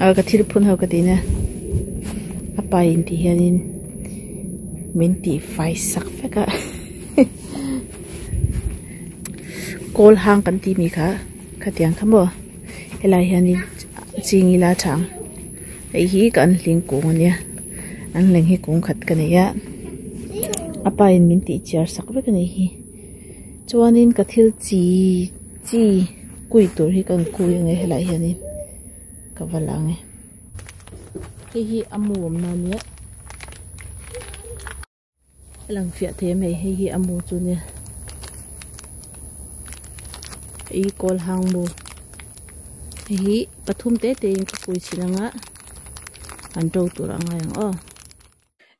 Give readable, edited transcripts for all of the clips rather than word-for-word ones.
A ka thil phun ho ka tih na a pa in ti hianin min tih fai sak vek a kawl hang kan tih mi kha khatiang kha maw helai hianin ching ila tha ang hei hi ka an hling kung ania an hling hi kung khat ka nei a a pa in min tih chiar sak vek a nih hi chuanin ka thil chi chi kui tur hi ka rawn kui ang e helai hianin ka va la ang e hei hi a mu awm na ania a lang fiah thei a hei hei hi a mu chu nia hei hi kawl hang mu hei hi pathum te te in ka kui chhin anga an to tur a ngai ang aw.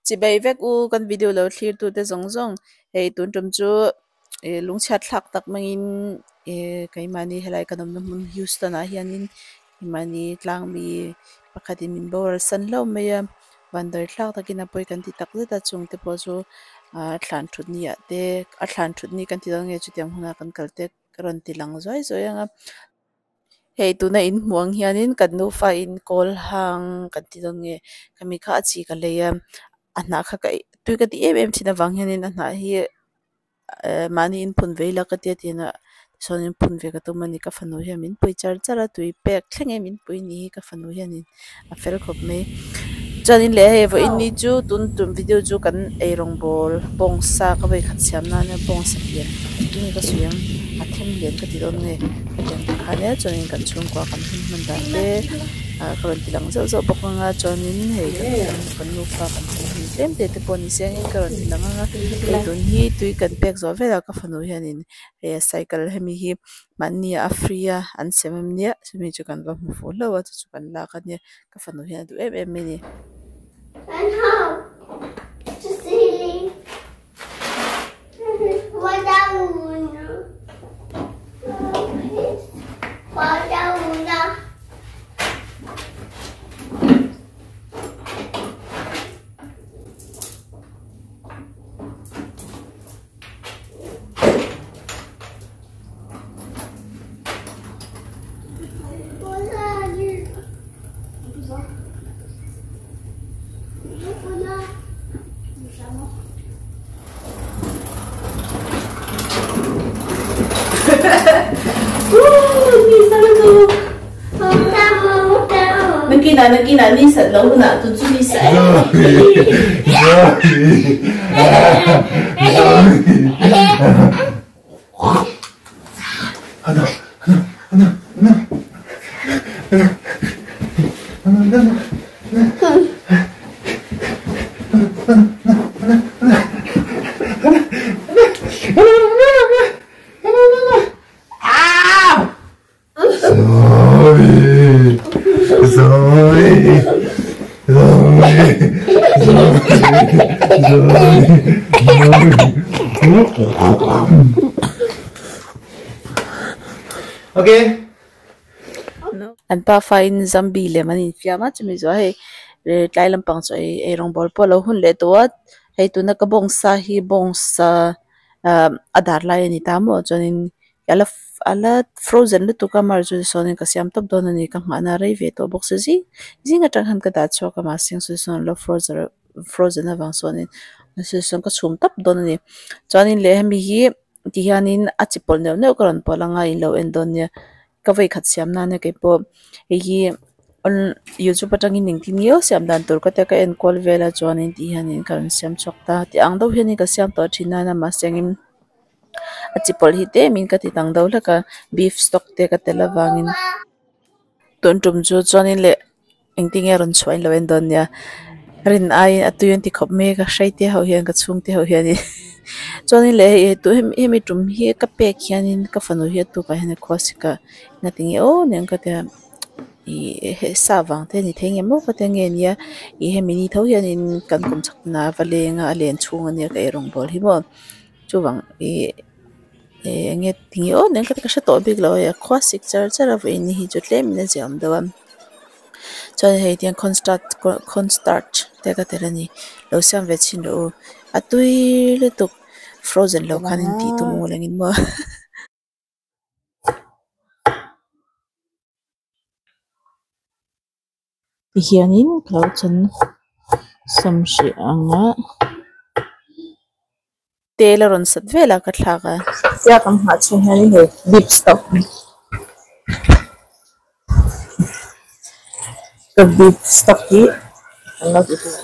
Chibai vek u kan video lo thlir tu te zawng zawng hei tun tum chu ih lungchhiat thlak tak mangin ih keimahni helai kan awmna hmun Houston ah hianin keimahni tlangmi pakhatin min boral san hlauh mai a vanduai thlak takin a pawi kan ti tak zet a chungte pawh chu ah thlan thut ni ah te a thlan thut ni kan ti dawn nge chutiang hunah kan kal te ka rawn ti lang zuai zuai ang a. Hei tuna in hmuh ang hianin kan nufa in kawl hang kan ti dawn nge khami kha a chi ka lei a a hnah kha ka tui ka tih em em thin avang hianin a hnah hi eh mahni in phun ve ila ka tia tiin ah tichuanin phun ve ka tum a ni ka fanu hian min pui char char a tui pek thleng em min pui ni hi ka fanu hianin a fel khawp mai chuanin leh hei vawiin ni chu tun tum video chu kan eirawng bawl bawngsa ka vawikhat siam nan a bawngsa lian eng nge ka sawi ang a them lian ka ti dawn nge hetiang te khan e chuanin kan chhungkua kan hlim hman dan te ah ka rawn ti lang zeuh zeuh bawk ang a chuanin hei kan nufa kan hlim hlim tlem te te pawh ni se angin ka rawn ti lang ang a hei tun hi tui kan pek zawh velah ka fanu hianin hei a cycle hemi hi mahni a free a an sem em nia chumi chu kan va hmu fuh hlauh a chu chu kan lak a nia ka fanu hian a duh em em mai a ni. Nakinah nakinah ni sat lo hunah tu chu ni sa An pafa in zombie lem an infiam a chumi zawh hei tlai lampang chu ei eirawng bawl pawh a lo hun leh tawh a hei tuna ka bawngsa hi bawngsa ah a dar lai a ni ta maw chuanin ala ala frozen lutuk a mar chu sawnin ka siam tawp dawn a ni ka nghahna rei ve tawh bawk si zing zing atang khan ka dah chhuak a mahse saw sawn lo frozen frozen avang sawnin saw sawn ka chhum tawp dawn a ni chuanin leh hemi hi ti hianin a chi pawlh neuh neuh ka rawn pawlh anga in lo en dawn nia ka vei khat siam nan a keipawh hei hi youtube atangin engtin nge aw siam dan tur ka tia ka en kual vel a chuanin ti hianin ka rawn siam chhuak ta tih ang deuh hianin ka siam tawh thin a mahse engin a chi pawlh hi tlemin ka ti dang deuh hlek a beef stock te ka tel avangin tun tum chu chuanin leh engtin nge rawn chhuah in lo en dawn nia rin aiin a tui an ti khawp mai a ka hreite ho hian ka chhungte ho hianin chuanin leh hei hemi tum hi ka pek hianin ka fanu hi a tukah hian a khuasik a engati nge aw nen ka tia. Ih sa vang te a ni thei ngem maw ka tia nge nia ih hemi ni tho hianin kan kum chhak na va leng a a len chhung ania ka eirawng bawl hi maw chuvang ih eng nge tinge aw nen ka hre tawh bik lo a khua sik char char a vawiin hi chu tlem in a ziah awm deuh a chuan hei tiang corn starch corn starch te ka tel a ni lo siam ve chhin rawh u a tui lutuk frozen loh khan in tih tum ul angin maw. Tihianin ka lo chan sam hrih ang a tel a rawn sat vel a ka thlak a. Tia kan nghah chhung hianin hei beef stock ka beef stock hi kan lo ti tur.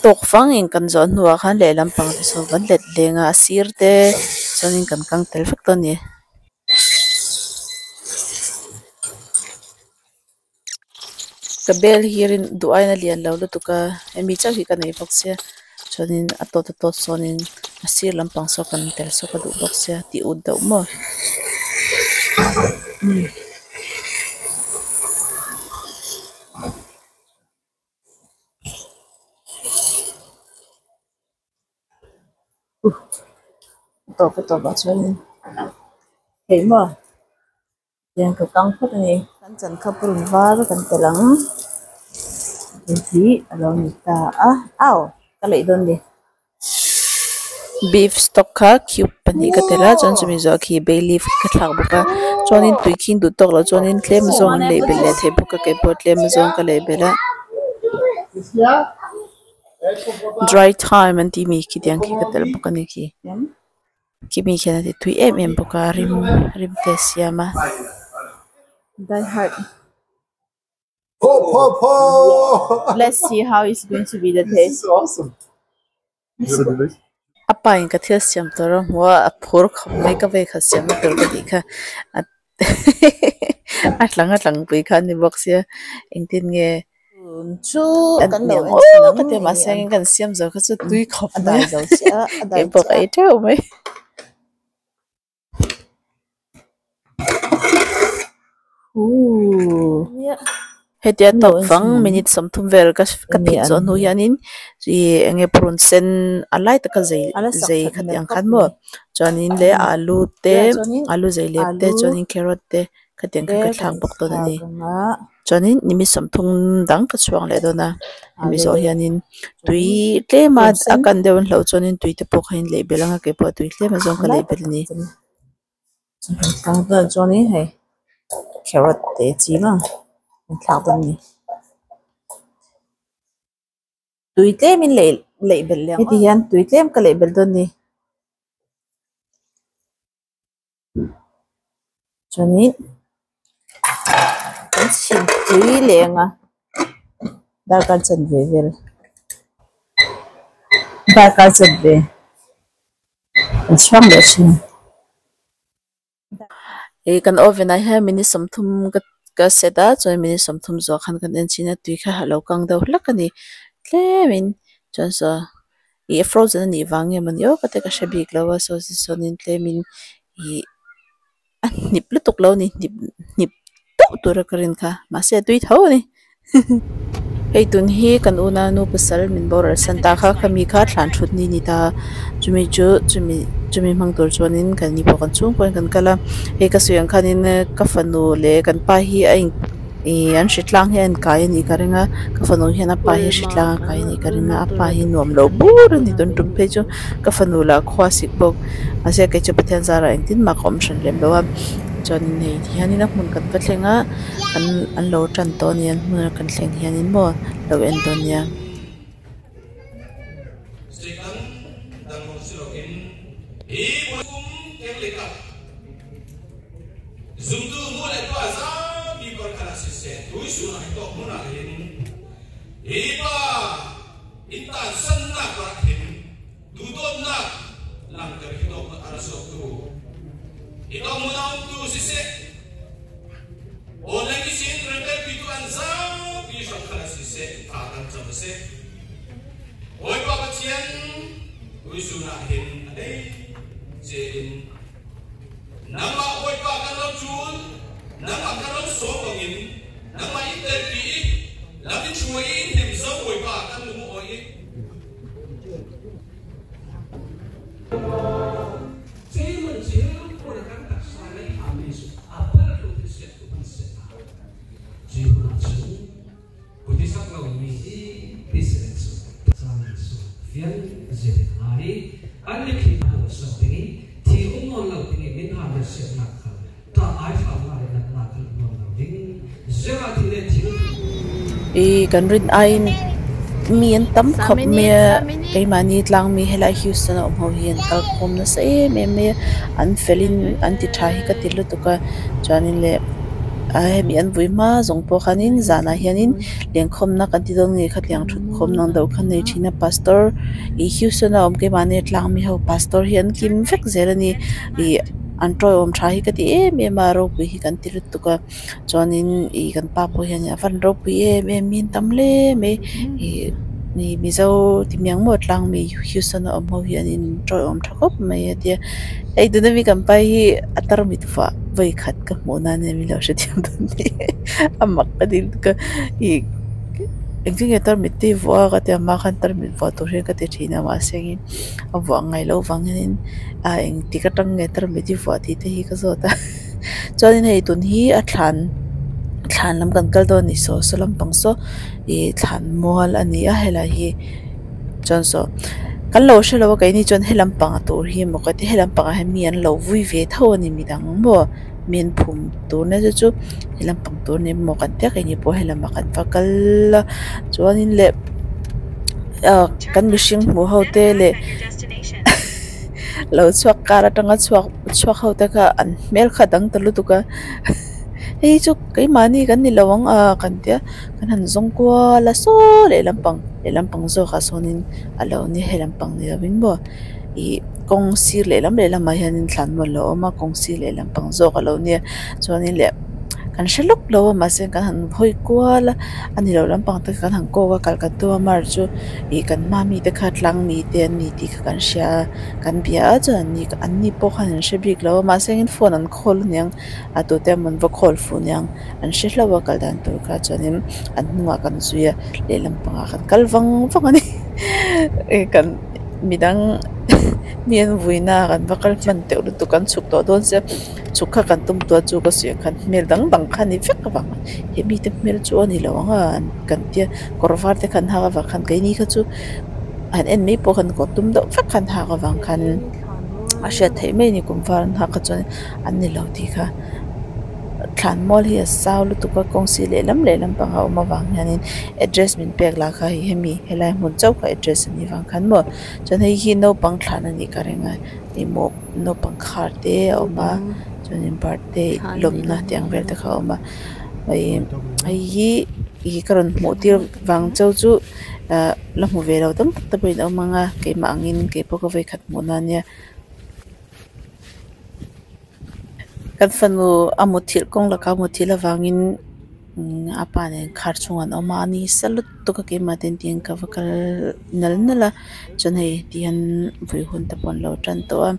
Tawk fangin kan zawh hnuah khan lehlam pang te saw kan let leng a a sir te chuanin kan kang tel vek dawn a ni. Ka bel hi rin duh aiin a lian lo lutuk a hemi chauh hi ka nei bawk sia chuanin a tawt a tawt sawnin a sir lampang saw kan tel saw ka duh bawk sia tih ut deuh maw. Tawp a tawpah chuanin hei maw tiang ka kang phawt a ni. Kan chan kha purun var kan telh ang hei hi a lo ni ta a au ka leih dawn ni. Beef stock kha cube pahnih ka telh a chuan chumi zawh khi bay leaf ka thlak bawk a chuanin tui khing duh tawk loh chuanin tlem zawng an leih belh leh thei bawk a keipawh tlem zawng ka leih belh a. Dry thyme an tih mi khi tiang khi ka telh bawk a ni khi khi mi khian a ti tui em em bawk a rim rim te a siam a. Die hard. Let's see how it's going to be the taste. A pa in ka thil siam tur a hmu a a phur khawp mai ka vei khat siamna tur ka tih kha a tlang a tlang pui kha a ni bawk sia engtin nge an ni ang aw ka ti a mahse engin kan siam zo kha chu tui khawp mai keipawh ka ei teuh mai. Hetia tawp fang minute sawmthum vel ka ka phit zawh hnu hianin ih eng nge purun sen a lai taka zei zei khati ang khan maw chuanin leh alu te alu zei lep te chuanin carrot te khatiang kha ka thlak bawk dawn a ni chuanin nimi sawmthum dang ka chhuak leh dawn a hemi zawh hianin tui tlem a a kan deuh an hlauh chuanin tui te pawh kha in leih belh ang a keipawh tui tlem a zawng ka leih belh a ni. Chuanin hei carrot te chi vang an thlak dawn a ni. Tui tlem in leih leih belh leh ang heti hian tui tlem ka leih belh dawn a ni. Chuanin kan chhim tui leh ang a darkar chanve vel darkar chanve kan chhuak leh thin. Ih kan oven ah hian minute sawmthum ka ka set a chuan minute sawmthum zawh khan kan en chhin a tui kha a lo kang deuh hlek a ni tlemin chuan saw ih a frozen a nih vang nge mawni aw ka te ka hre bik lo a saw sawn in tlemin ih a hnip lutuk lo a ni hnip hnip deuh tura ka rin kha mahse a tui tho a ni hei tun hi kan unau pasal min boral san ta kha khami kha thlan thut ni a ni ta chumi chu chumi chumi hmang tur chuanin kan ni pawh kan chhungkaw in kan kal a hei ka sawi ang khanin ka fanu leh kan pa hi a in Ih an hritlang hi a inkai a nih ka ring a ka fanu hian a pa hi hritlang a kai a nih ka ring a a pa hi nuam loh bur a ni tun tum phei chu ka fanu lah khua sik bawk mahse kei chu Pathian zarah engtin mah ka awm hran lem lo a chuanin hei ti hianin a hmun kan va thleng a an an lo tan tawh a ni an hmun a kan thleng hianin maw lo en dawn nia. Zumtu nu le pa zapi parkhat ah siseh tuisun ah hi tawk hmun ah hin hi pa in tansannak rak hin duhdawtnak langhter hi tawk a ra chuaktu hi tawk hmun ah umtu siseh online isin remtelpitu an zapi hrangkhat ah siseh tha kan cam seh Bawipa Pathian tuisun ah hin a hlei ce in Nangmah Bawipa kan lo cul, nangmah kan lo sawm bangin, nangmah in telpi i lam in hruai i in hnem zo Bawipa kan lung a awi i. Ih kan rin aiin mi an tam khawp mai a keimahni tlang mi helai Houston a awm ho hi an kal khawm nasa em em mai a an fel in an ti tha hi ka ti lutuk a chuanin leh a hemi an vui hma zawng pawh khanin zanah hianin lenkhawmna kan ti dawn nge khatiang thut khawm ang deuh kha an nei thin a pastor ih Houston a awm keimahni tlang mi ho pastor hi an kim vek zel a ni ih an tawiawm tha hi ka ti em em a ropui hi kan ti lutuk a. Chuanin ih kan pa pawh hian a van ropui em em mi an tam hle mai ih ih mizo ti miang maw tlang mi Houston a awm ho hi an in tawiawm tha khawp mai a tia hei tuna mi kan pa hi a tarmit vuah vawi khat ka hmuh nan nia min lo hrethiam dawn ni a mak ka ti lutuk a ih engtin nge tarmit te hi vuah a ka tia hma khan tarmit vuah tur hian ka ti thin a mahse engin a vuah ngai loh vang hianin a engtik atang nge tarmit hi vuah tih te hi ka zawt a. Chuanin hei tun hi a thlan thlan lam kan kal dawn a ni saw saw lampang saw ih thlan mual a ni a helai hi chuan saw kan lo hre lo a keini chuan he lampang tur hi emaw ka ti he lampangah hian mi an lo vui ve tho a ni midang maw mi an phum tur na te chu he lampang tur a ni emaw kan tia keini pawh he lamah kan va kal a chuanin leh ah kan mihring hmuh ho te leh. Lo chhuak kar atanga chhuak chhuak ho te kha an hmel kha dang ta lutuk a hei chu keimahni kan ni lo ang a kan tia kan han zawng kual a saw lehlam pang lehlam pang zawkah sawnin a lo ni helam pang ni lovin maw ih kawng sir lehlam lehlamah hianin thlan mual a lo awm a kawng sir lehlam pang zawk a lo nia chuanin leh. Kan hre lawk lo a mahse kan han hawi kual a a ni lo lampang te kan han kawk a kal kan tum a mar chu ih kan hma mi te kha tlang mi te an ni tih kha kan hria a kan bia a chuan an ni an ni pawh khan an hre bik lo a mahse engin phone an call aniang a tute emaw an va call fuh aniang an hre hlauh a kal dan tur kha chuanin an hnungah kan zui a lehlam pangah kan kal vang vang a ni ih kan midang mi an vui na ah kan va kal hman teuh lutuk kan chhuk tawh dawn sia. Chhuk kha kan tum tuah chu ka suih ang khan hmel dang dang kha a ni vek avang he mite hmel chu a ni lo ang a kan tia kawr var te khan hak avang khan keini kha chu han en mai pawh khan kawr dum deuh vek khan hak avang khan a hriat theih mai a ni kum var an hak kha chuan an ni lo tih kha thlan mual hi a zau lutuk a kawng sir lehlam lehlam pangah a awm avang hianin address min pek lah kha hei hemi helai hmun chauh kha address a nih vang khan maw chuan hei hi naupang thlan a nih ka ring a ih maw. Naupang khar te a awm a chuanin birthday lawmna tih ang vel te kha a awm a ih hei hi ih ka rawn hmuh tir vang chauh chu ah la hmu ve lo tam tak te pawhin a awm ang a keimah angin keipawh ka vawikhat hmuh na ania kan fanu a muthilh kawng lakah a muthilh avangin. A pa nen khar chhungah an awm a a ni sa lutuk a keimah ten tiang ka va kal nal nal a chuan hei tihian vui hun te pawh an lo tan tawh a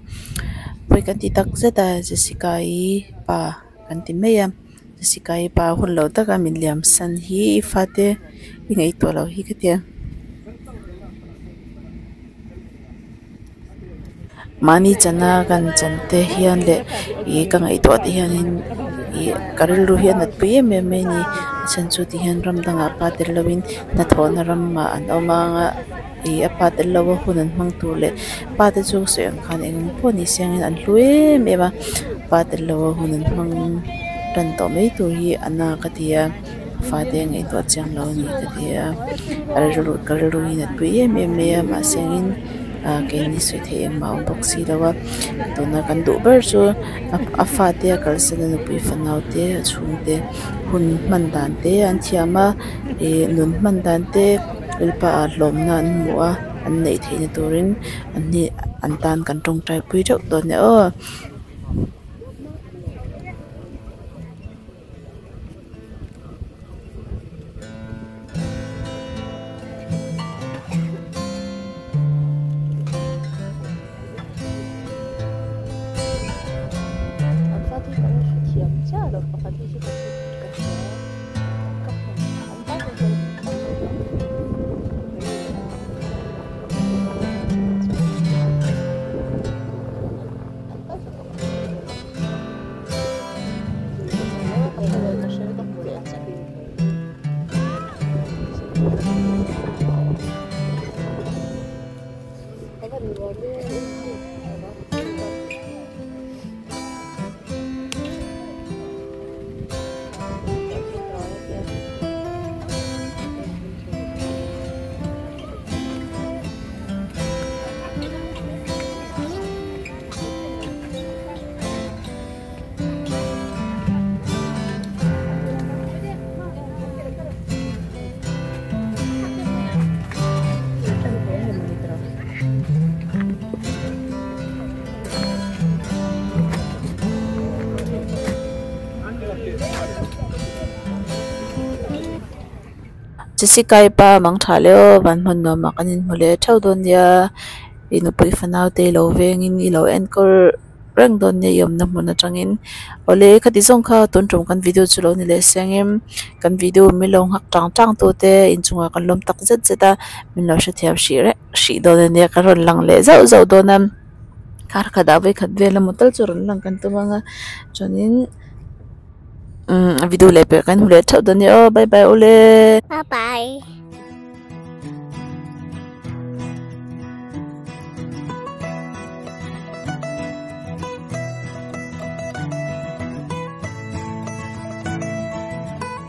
pawi kan ti tak zet a Jessica i pa kan ti mai a Jessica i pa hun lo taka min liam san hi i fate i ngaihtuah loh hi ka ti a. Mahni chana kan chan te hian leh ih ka ngaihtuah te hianin ih ka rilru hi a nat pui em em mai a ni a chhan chu ti hian ram dangah pa tel lovin hnathawhna ramah an awm anga ih a pa tel lova hun an hmang tur leh pa te chu sawi ang khan eng pawh ni siangin an hlu em em a pa tel lova hun an hmang tan tawh mai tur hi a na ka ti a fate ngaihtuah chiang lo a ni ka ti a ka rilru ka rilru hi nat pui em em mai a mahse engin. Ah keini sawi theih engmah a awm bawk si lo a tuna kan duh ber chu a fate a kalsan a nupui fanau te a chhungte hun hman dan te an thiam a ih nun hman dan te lalpa ah hlawmna an hmuh a an neih theih na turin an ni an tan kan tawngtai pui theuh dawn nia aw. Jessica-i pa mang tha leh aw van hman nuam ah kan inhmu leh theuh dawn nia i nupui fanau te ilo vengin ilo enkawl reng dawn nia i awmna hmun atangin awle khati zawng kha tun tum kan video chu lo ni leh seng em kan video min lo nghak tang tang tu te inchungah kan lawm tak zet zet a min lo hrethiam hrih reng hrih dawn ania ka rawn lang leh zauh zauh dawn a kar khat ah vawikhat vel emaw tal chu rawn lang kan tum ang a chuanin umm video leh pek kan hmu leh theuh dawn nia aw bye bye ule. Bye bye.